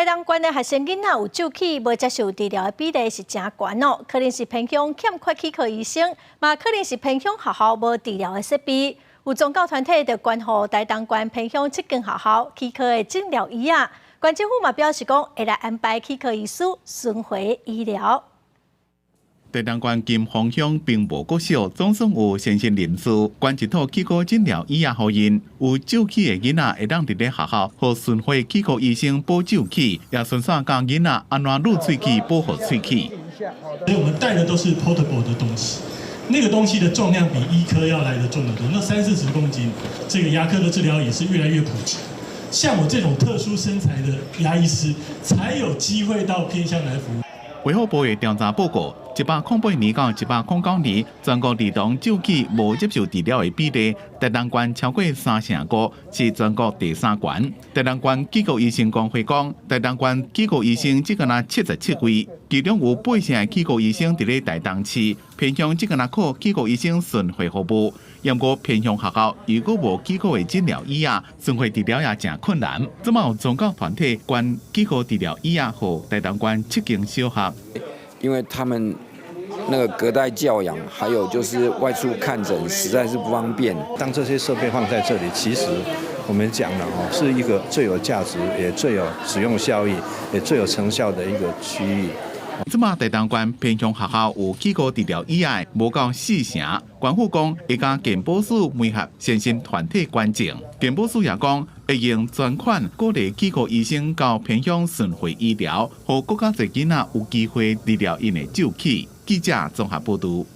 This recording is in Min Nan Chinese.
台東縣的學生囡仔有蛀齒，無接受治療的比例是誠懸哦，可能是偏鄉欠缺齒科醫生，嘛可能是偏鄉學校無治療的設備。有宗教團體就捐予台東縣偏鄉七間學校齒科的診療椅仔。縣政府嘛表示講，會來安排齒科醫師巡迴醫療。台東縣金峰鄉平埔國小總算有善心人士捐一套齒科診療椅仔予𪜶，有蛀齒的囡仔會當佇咧學校予巡迴齒科醫生補蛀齒，也順紲教囡仔按怎攄喙齒保護喙齒。所以我們帶的都是 portable 的東西，那個東西的重量比醫科要來得重得多，那三四十公斤，這個牙科的治療也是越來越普及。像我這種特殊身材的牙醫師，才有機會到偏鄉來服務。衛福部的調查報告，108年到109年，全國兒童蛀齒無接受治療的比例，台東縣超過3成5，是全國第三懸。台東縣齒科醫生公會講，台東縣齒科醫生只敢若77位，其中有八成的齒科醫生佇咧台東市，偏鄉只敢若靠齒科醫生巡迴服務。毋過偏鄉學校如果無齒科的診療椅仔，巡迴治療也誠困難。這馬有宗教團體捐齒科治療椅仔，予台東縣七間小學。因為他們那個隔代教養，還有就是外出看診，實在是不方便。當這些設備放在這裡，其實我們講了哦，是一個最有價值、也最有使用效益、也最有成效的一個區域。這馬台東縣偏鄉學校有齒科治療椅仔，無夠四成。縣府講會共健保署媒合善心團體捐贈，健保署也講會用專款鼓勵齒科醫生到偏鄉巡迴醫療，予閣較濟囡仔有機會治療𪜶的蛀齒。記者綜合報導。